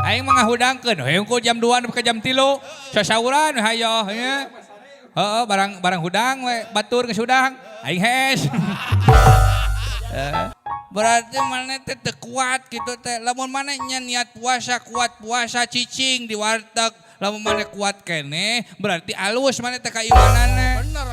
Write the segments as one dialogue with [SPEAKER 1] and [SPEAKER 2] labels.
[SPEAKER 1] Aing mah ngahudangkeun we hungkul jam 2 nepi ka jam 3. Sasauran we hayoh nya. Heeh, barang barang hudang we batur geus hudang, aing hees. Berarti maneh teh teu kuat kitu teh. Lamun maneh nya niat puasa kuat puasa cicing di warteg. Lamun maneh kuat keneh berarti alus maneh teh kaimananna.
[SPEAKER 2] Bener.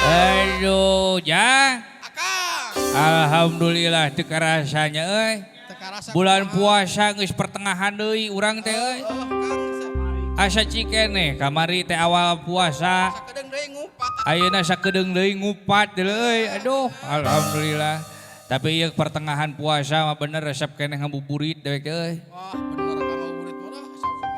[SPEAKER 1] Aduh, Jang.
[SPEAKER 2] Akang.
[SPEAKER 1] Alhamdulillah teu karasanya euy.
[SPEAKER 2] Teu karasa
[SPEAKER 1] Bulan
[SPEAKER 2] kumaha.
[SPEAKER 1] puasa geus pertengahan deui urang teh euy.
[SPEAKER 2] Heeh, Kang.
[SPEAKER 1] Asa cikeneh kamari teh awal puasa.
[SPEAKER 2] Sakedeung deui ngupat.
[SPEAKER 1] Ayeuna sakedeung deui ngupat deui euy. Aduh, alhamdulillah. Tapi ieu pertengahan puasa mah bener resep keneh ngabuburit dewek teh euy.
[SPEAKER 2] Wah, bener Kang ngabuburit mah dah.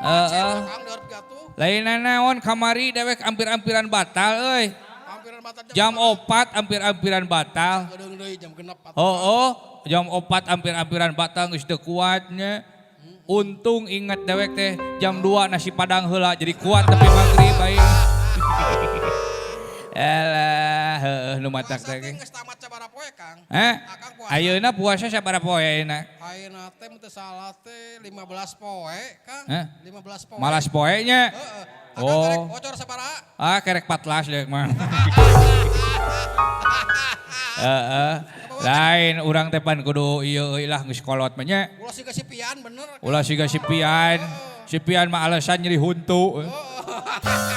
[SPEAKER 1] Heeh.
[SPEAKER 2] Kang diharap gatuh.
[SPEAKER 1] Lain naon kamari dewek ampir-ampiran batal euy.
[SPEAKER 2] Ampiran batal
[SPEAKER 1] Jam 4 ampir-ampiran batal.
[SPEAKER 2] Sakedeung deui jam 6.
[SPEAKER 1] Oh, jam 4 ampir-ampiran batal geus teu kuat nya. Untung inget dewek teh jam 2 nasi padang heula jadi kuat tapi maghrib aing. Elah, heueuh nu matak
[SPEAKER 2] Puasa
[SPEAKER 1] teh.
[SPEAKER 2] teh geus tamat sabaraha poe, Kang?
[SPEAKER 1] Hah?
[SPEAKER 2] Akang puasa.
[SPEAKER 1] Ayeuna puasa sabaraha poe ayeuna?
[SPEAKER 2] Ayeuna teh mun teu salah teh 15 poe, Kang.
[SPEAKER 1] Hah?
[SPEAKER 2] 15 poe.
[SPEAKER 1] Malas poe nya.
[SPEAKER 2] Heeh. Akang
[SPEAKER 1] Oh.
[SPEAKER 2] karek bocor sabaraha?
[SPEAKER 1] Ah, kerek 14 dewek mah. Heeh. Lain urang teh pan kudu ieu euy lah geus kolot mah nya.
[SPEAKER 2] Ulah siga si Pian bener.
[SPEAKER 1] Ulah siga si Pian. Si Pian mah alasan nyeri huntu.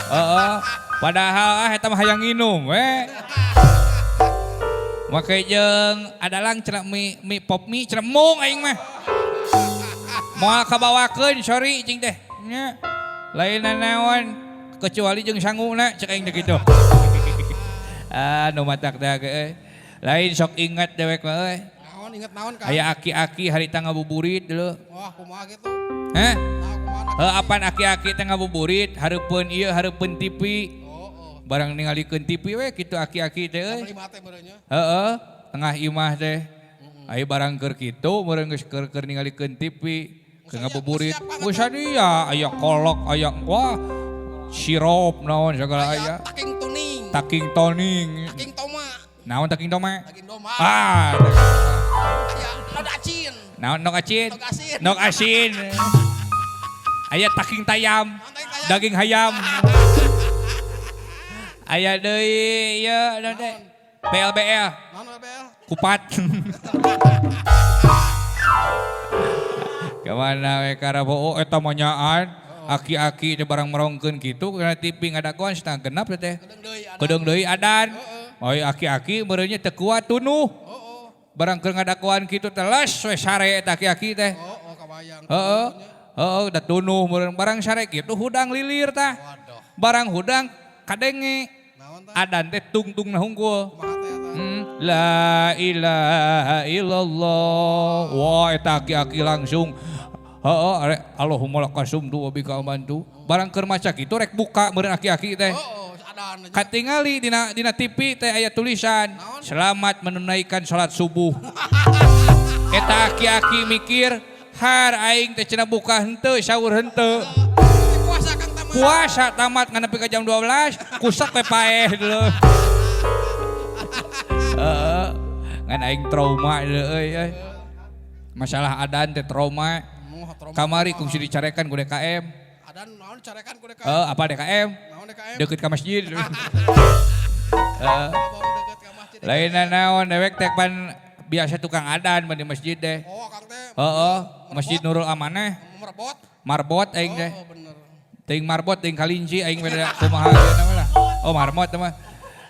[SPEAKER 1] Heeh. Padahal ah eta mah hayang nginum we. Make jeung adalang cenah mie, mie pop mie cenah mung aing mah. Moal kabawakeun sorry cing teh. Nya. Lain naon kecuali jeung sanguna cek aing teh kitu. Ah nu matak teh ge euy. Lain sok inget dewek mah euy.
[SPEAKER 2] Naon inget naon Kang?
[SPEAKER 1] Aya aki-aki harita ngabuburit dulu.
[SPEAKER 2] Wah, kumaha kitu?
[SPEAKER 1] Hah?
[SPEAKER 2] Tah kumaha?
[SPEAKER 1] Heuh apan aki-aki teh ngabuburit hareupeun ieu hareupeun TV.
[SPEAKER 2] Oh, oh.
[SPEAKER 1] Barang ningalikeun TV we kitu aki-aki teh euy.
[SPEAKER 2] Jam 5 teh meureunnya.
[SPEAKER 1] Heeh, tengah imah teh. Aya barang keur kitu meureun geus keur ningalikeun TV, keur ngabuburit.
[SPEAKER 2] Geus
[SPEAKER 1] Geus
[SPEAKER 2] siap
[SPEAKER 1] sadia aya kolok, aya wah sirup naon segala aya.
[SPEAKER 2] Taking tuning.
[SPEAKER 1] Taking toning.
[SPEAKER 2] Taking toma.
[SPEAKER 1] Naon taking toma?
[SPEAKER 2] Daging domba.
[SPEAKER 1] Ah,
[SPEAKER 2] Aya nok acin.
[SPEAKER 1] naon nok acin?
[SPEAKER 2] Nok asin.
[SPEAKER 1] Nok asin. Aya taking tayam.
[SPEAKER 2] Naon taking tayam?
[SPEAKER 1] Daging hayam. Aya deui ieu naon teh? BLBL.
[SPEAKER 2] Naon BL?
[SPEAKER 1] Kupat. Kemana we karabo eta mah nyaan aki-aki teh barang merongkeun kitu kana TV ngadagoan setengah genap teh.
[SPEAKER 2] Kedeung deui adan.
[SPEAKER 1] Kedeung deui adan. Oh aki-aki meureunnya teu kuat tunuh.
[SPEAKER 2] Oh, oh.
[SPEAKER 1] Barang keur ngadagoan kitu teh les we sare eta aki-aki teh.
[SPEAKER 2] Oh, oh kabayang.
[SPEAKER 1] Heeh. Heeh, da tunuh meureun barang sare kitu hudang lilir tah.
[SPEAKER 2] Waduh.
[SPEAKER 1] Barang hudang kadenge.
[SPEAKER 2] Naon tah?
[SPEAKER 1] Adan teh tungtungna hungkul.
[SPEAKER 2] Kumaha teh eta?
[SPEAKER 1] La ilaha illallah. Wah eta aki-aki langsung. Heeh, arek Allahumma lakasumtu wa bika amantu. Barang keur maca kitu rek buka meureun aki-aki teh.
[SPEAKER 2] Oh, oh, adan aja.
[SPEAKER 1] Katingali dina TV teh aya tulisan
[SPEAKER 2] Naon?
[SPEAKER 1] selamat menunaikan salat subuh. Eta aki-aki mikir har aing teh cenah buka henteu sahur henteu.
[SPEAKER 2] Puasa Kang tamat.
[SPEAKER 1] Puasa tamat ngan nepi ka jam 12 kusak we paeh dulu. Heeh. Ngan aing trauma deui euy euy. Masalah adan teh trauma.
[SPEAKER 2] Moh, trauma.
[SPEAKER 1] Kamari kungsi dicarekan ku DKM.
[SPEAKER 2] Adan naon dicarekan ku DKM?
[SPEAKER 1] Heeh, apa DKM?
[SPEAKER 2] Naon DKM?
[SPEAKER 1] Deket ka masjid. Heeh.
[SPEAKER 2] Abang deket ka masjid.
[SPEAKER 1] Lain naon dewek teh pan biasa tukang adan di masjid teh.
[SPEAKER 2] Oh, Kang teh.
[SPEAKER 1] Heeh, Masjid Nurul Amanah.
[SPEAKER 2] Merebot.
[SPEAKER 1] Marbot aing teh.
[SPEAKER 2] Oh, bener.
[SPEAKER 1] Teuing marbot teuing kalinci aing beda kumaha ieu nama lah. Oh, marmot mah.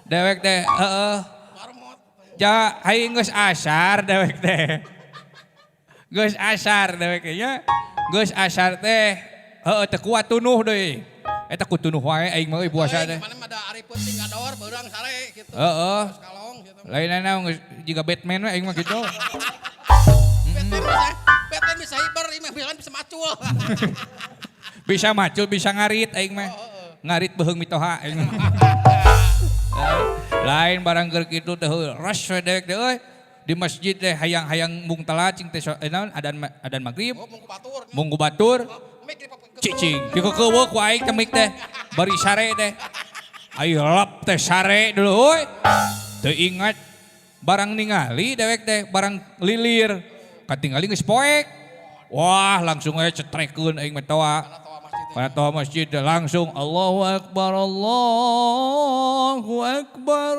[SPEAKER 1] Dewek teh heeh.
[SPEAKER 2] Marmot.
[SPEAKER 1] Ja aing geus asar dewek teh. Geus asar dewek teh nya. Geus asar teh heeh teu kuat tunuh deui. Eta ku tunuh wae aing mah euy puasa teh.
[SPEAKER 2] Mana mah da ari peuting ngador beurang sare kitu.
[SPEAKER 1] Heeh.
[SPEAKER 2] Terus kalong gitu.
[SPEAKER 1] Lain naon geus jiga Batman we aing mah kitu.
[SPEAKER 2] Batman bisa, Batman bisa hiber, ieu mah bisa macul.
[SPEAKER 1] Bisa macul, bisa ngarit aing mah. Ngarit beuheung mitoha aing mah. Lain barang keur kitu teh heuh, res we dewek teh euy. Di masjid teh hayang-hayang mung telat cing teh naon adan adan maghrib.
[SPEAKER 2] Oh, mung ku batur.
[SPEAKER 1] Mung ku batur.
[SPEAKER 2] Mik di
[SPEAKER 1] Cicing dikekeuweuk ku aing teh mik teh. Bari sare teh. Ayo lep teh sare dulu euy. Teu ingat barang ningali dewek teh barang lilir. Katingali geus poek. Wah, langsung aja cetrekeun aing mah toa. Kana toa masjid teh langsung Allahu Akbar, Allahu Akbar.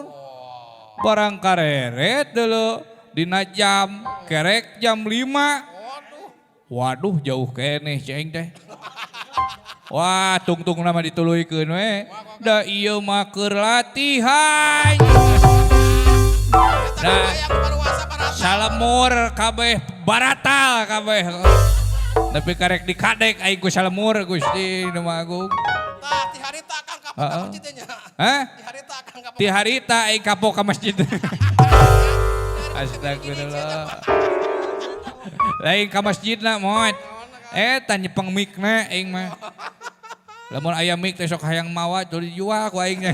[SPEAKER 1] Barang kareret dulu dina jam kerek jam 5. Waduh, jauh keneh cing teh. Wah, tungtung nama dituluykeun we. Da ieu mah keur latihan. Nah, salemur kabeh baratal kabeh. Tapi karek dikadek aing ku salemur Gusti nu Maha Agung.
[SPEAKER 2] Tah, ti harita Kang kapok ka masjid teh nya.
[SPEAKER 1] Hah?
[SPEAKER 2] Ti harita Kang kapok.
[SPEAKER 1] Ti harita aing kapok ka masjid. Astagfirullah. Lain ka masjidna moet. Eta nyepeng mikna aing mah. Lamun aya mik teh sok hayang mawa tuluy dijual ku aing nya.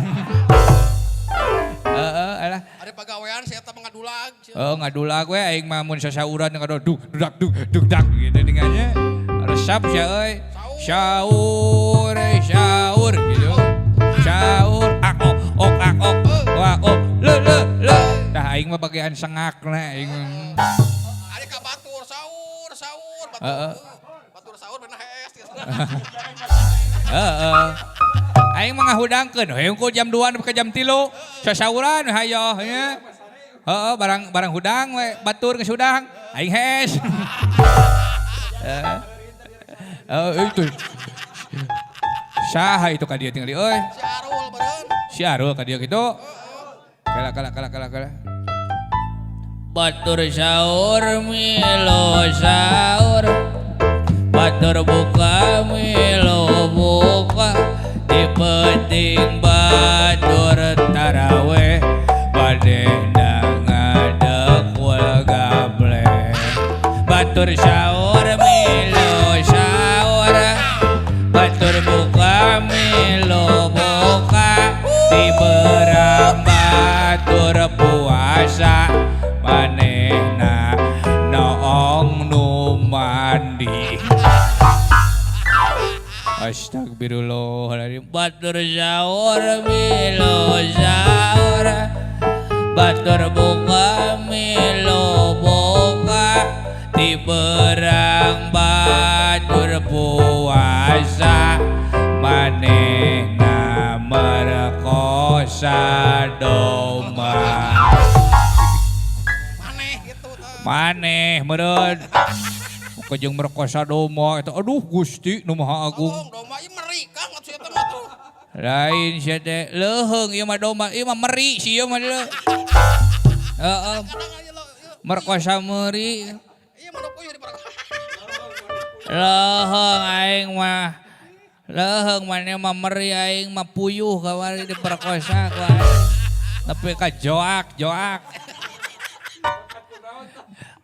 [SPEAKER 1] Heeh, alah.
[SPEAKER 2] Ada pagawean si eta mah ngadulag.
[SPEAKER 1] Oh, ngadulag we aing mah mun sasauran ngadulag duk dudak duk duk dak gitu dengannya. Resep sia euy. Sahur, sahur gitu. Sahur ak ok ok ak ok wak ok le le le. Tah aing mah bagian sengakna aing.
[SPEAKER 2] Ari ka batur sahur sahur batur.
[SPEAKER 1] Heeh.
[SPEAKER 2] Batur sahur beunah hees gitu.
[SPEAKER 1] Heeh. Aing mah ngahudangkeun we hungkul jam 2 nepi ka jam 3. Sasauran hayoh nya. Heeh, barang barang hudang we batur geus hudang aing hees. Heeh. Heeh, itu. Saha itu ka dieu tingali euy?
[SPEAKER 2] Si Arul beureun.
[SPEAKER 1] Si Arul ka dieu kitu. Kala kala kala kala kala. Batur sahur milo sahur. Batur buka milo buka. Di penting batur taraweh bade ngadeg wal gablek. Batur sahur milo sahur. Batur buka milo buka. Di berang batur puasa manehna noong nu mandi. Astagfirullahaladzim. Batur sahur milo sahur. Batur buka milo buka. Di berang batur puasa manehna merkosa domba.
[SPEAKER 2] Maneh gitu tah.
[SPEAKER 1] Maneh meureun. Kejeng merkosa domba eta aduh Gusti nu Maha Agung.
[SPEAKER 2] Tolong domba ieu meri Kang atuh eta mah tuh.
[SPEAKER 1] Lain sia teh leuheung ieu mah domba ieu mah meri si ieu mah leuh. Heeh. Merkosa meri.
[SPEAKER 2] Ieu mah puyuh di
[SPEAKER 1] Leuheung aing mah. Leuheung maneh mah meri aing mah puyuh kamari diperkosa ku aing. Tapi ka joak joak.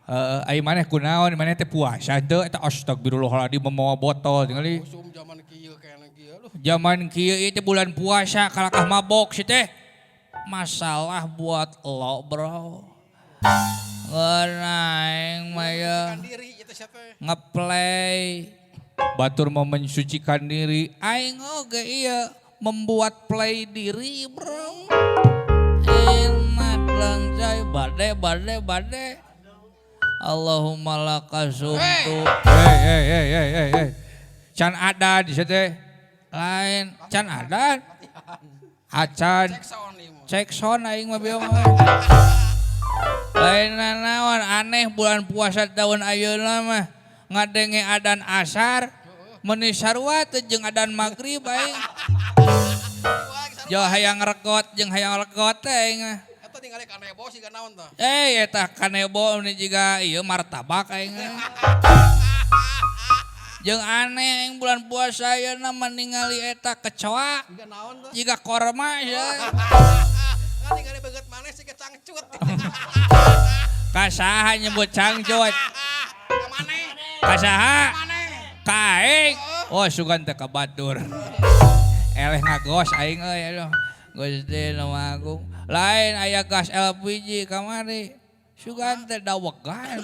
[SPEAKER 1] Heeh, ai maneh kunaon maneh teh puasa teu eta astagfirullahaladzim memawa botol tingali.
[SPEAKER 2] Usum zaman kieu keneh kieu aduh.
[SPEAKER 1] Zaman kieu ieu teh bulan puasa kalakah mabok si teh. Masalah buat lo bro. Ngeunah aing mah ye.
[SPEAKER 2] Diri ieu teh sia teh.
[SPEAKER 1] Ngeplay. Batur mau mensucikan diri. Aing oge ieu membuat play diri bro. Enak langcai bade bade bade. Allahumma laka sumtu. Hey hey hey hey hey hey. Can adan di teh. Lain can adan. Acan.
[SPEAKER 2] Cek sound ieu mah.
[SPEAKER 1] Cek sound aing mah bieu mah. Lain naon aneh bulan puasa tahun ayeuna mah ngadenge adan asar meuni sarua teh jeung adan maghrib aing. Jauh hayang regot jeung hayang regot teh aing mah.
[SPEAKER 2] Eta ningali kanebo siga naon tah?
[SPEAKER 1] Eta kanebo ini jiga ieu martabak aing mah. Jeung aneh aing bulan puasa ayeuna mah ningali eta kecoa.
[SPEAKER 2] Jiga naon tah?
[SPEAKER 1] Jiga korma sia.
[SPEAKER 2] Kan ningali beungeut maneh siga cangcut.
[SPEAKER 1] Ka saha nyebut cangcut?
[SPEAKER 2] Ka maneh.
[SPEAKER 1] Ka saha?
[SPEAKER 2] Maneh.
[SPEAKER 1] Ka aing. Oh sugan teh ka batur. Eleh ngagos aing euy aduh. Gusti nu Maha Agung. Lain aya gas LPG kamari. Sugan teh dawegan.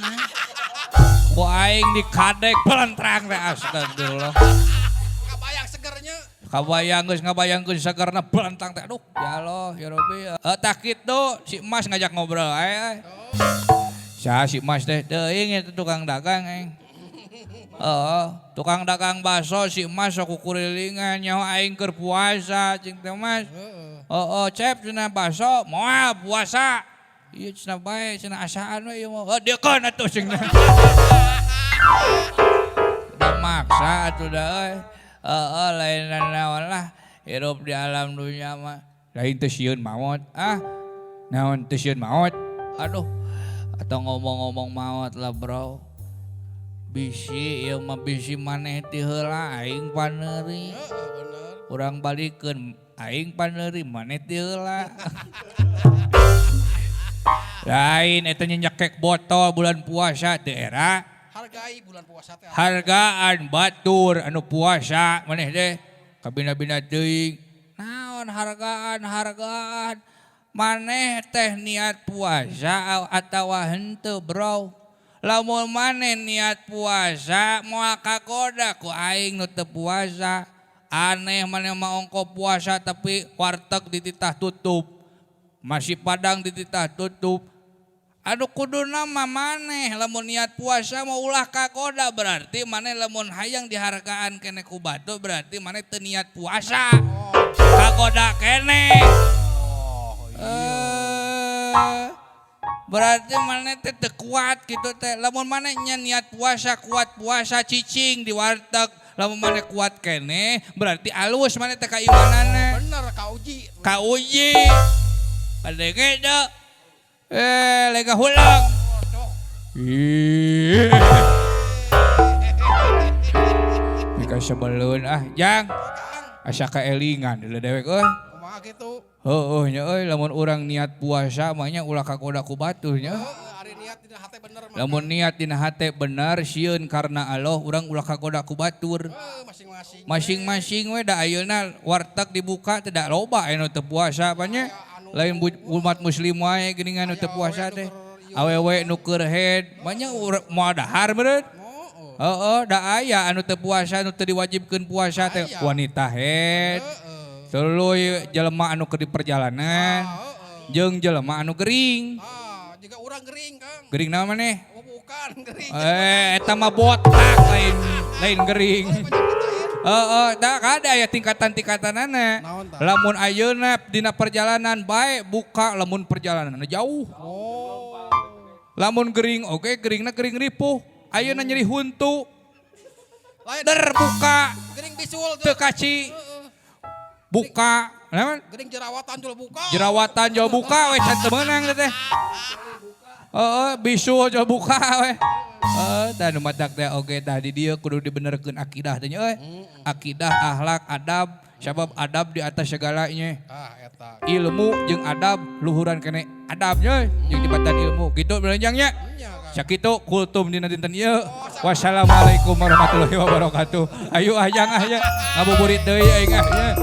[SPEAKER 1] Ku aing dikadek pelentrang teh astagfirullah.
[SPEAKER 2] Kabayang segernya.
[SPEAKER 1] Kabayang geus ngabayangkeun segerna belentang teh. Aduh, ya Allah, ya Rabbi. Tah kitu si Mas ngajak ngobrol ae. Saha si Mas teh? Teuing eta tukang dagang aing. Heeh, tukang dagang bakso si Mas sok kukurilingan nyaho aing keur puasa cing teh Mas. Heeh, cep cenah bakso moal puasa. Ieu cenah bae cenah asaan we ieu mah. Heuh diekeun atuh cing teh. Da maksa atuh da euy. Heeh, lain naon lah hirup di alam dunia mah. Lain teu sieun maot. Ah, naon teu sieun maot? Aduh, atau ngomong-ngomong maot lah bro. Bisi ieu mah bisi maneh ti heula aing paneuri.
[SPEAKER 2] Heeh, bener.
[SPEAKER 1] Urang balikeun aing paneuri maneh ti heula. Lain eta nyekek botol bulan puasa teu era.
[SPEAKER 2] Hargai bulan puasa teh.
[SPEAKER 1] Hargaan batur anu puasa maneh teh kabina-bina teuing. Naon hargaan hargaan maneh teh niat puasa atawa henteu bro. Lamun maneh niat puasa moal kagoda ku aing nu teu puasa. Aneh maneh mah ongko puasa tapi warteg dititah tutup. Masih Padang dititah tutup. Aduh kuduna mah maneh lamun niat puasa mah ulah kagoda berarti maneh lamun hayang dihargaan kene ku batur berarti maneh teu niat puasa. Kagoda kene.
[SPEAKER 2] Oh, iya.
[SPEAKER 1] Berarti maneh teh teu kuat gitu teh. Lamun maneh nya niat puasa kuat puasa cicing di warteg. Lamun maneh kuat kene berarti alus maneh teh kaimananna.
[SPEAKER 2] Bener kauji.
[SPEAKER 1] Kauji. Kadenge teu. Lega hulang. Ih. Pika sebelun ah, Jang. Asa kaelingan deuleu dewek euy.
[SPEAKER 2] Kumaha kitu?
[SPEAKER 1] Heueuh nya euy lamun urang niat puasa mah nya ulah kagoda ku batur nya.
[SPEAKER 2] Heeh, ari niat dina hate bener mah.
[SPEAKER 1] Lamun niat dina hate bener sieun karena Allah urang ulah kagoda ku batur.
[SPEAKER 2] Heuh, masing-masing.
[SPEAKER 1] Masing-masing we da ayeuna warteg dibuka teh da loba anu teu puasa apa nya. Lain umat muslim wae geuningan nu teu puasa teh. Awewe nu keur head, banyak moal dahar meureun. Heeh, da aya anu teu puasa anu teu diwajibkeun puasa teh wanita head. Tuluy jelema anu keur di perjalanan. Jeung jelema anu gering.
[SPEAKER 2] Ah, jiga urang gering, Kang.
[SPEAKER 1] Gering naon maneh?
[SPEAKER 2] Oh, bukan gering.
[SPEAKER 1] Eta mah botak lain gering. Heeh, da kada aya tingkatan-tingkatanana. Lamun ayeuna dina perjalanan bae buka lamun perjalananna jauh.
[SPEAKER 2] Oh.
[SPEAKER 1] Lamun gering oge geringna gering ripuh. Ayeuna nyeri huntu.
[SPEAKER 2] Lain
[SPEAKER 1] Der buka.
[SPEAKER 2] Gering bisul
[SPEAKER 1] teu kaci. Buka, naon?
[SPEAKER 2] Gering jerawatan jual buka.
[SPEAKER 1] Jerawatan jual buka we can teu meunang teh. Heeh, bisul jual buka we. Heeh, tah nu matak teh oge tah di dieu kudu dibenerkeun akidah teh nya euy. Akidah, akhlak, adab, sabab adab di atas segalanya.
[SPEAKER 2] Ah, eta.
[SPEAKER 1] Ilmu jeung adab luhuran kene adabnya jeung jembatan ilmu. Kitu bener nya. Sakitu kultum dina dinten ieu. Wassalamualaikum warahmatullahi wabarakatuh. Ayo ajang ah nya ngabuburit deui aing ah nya.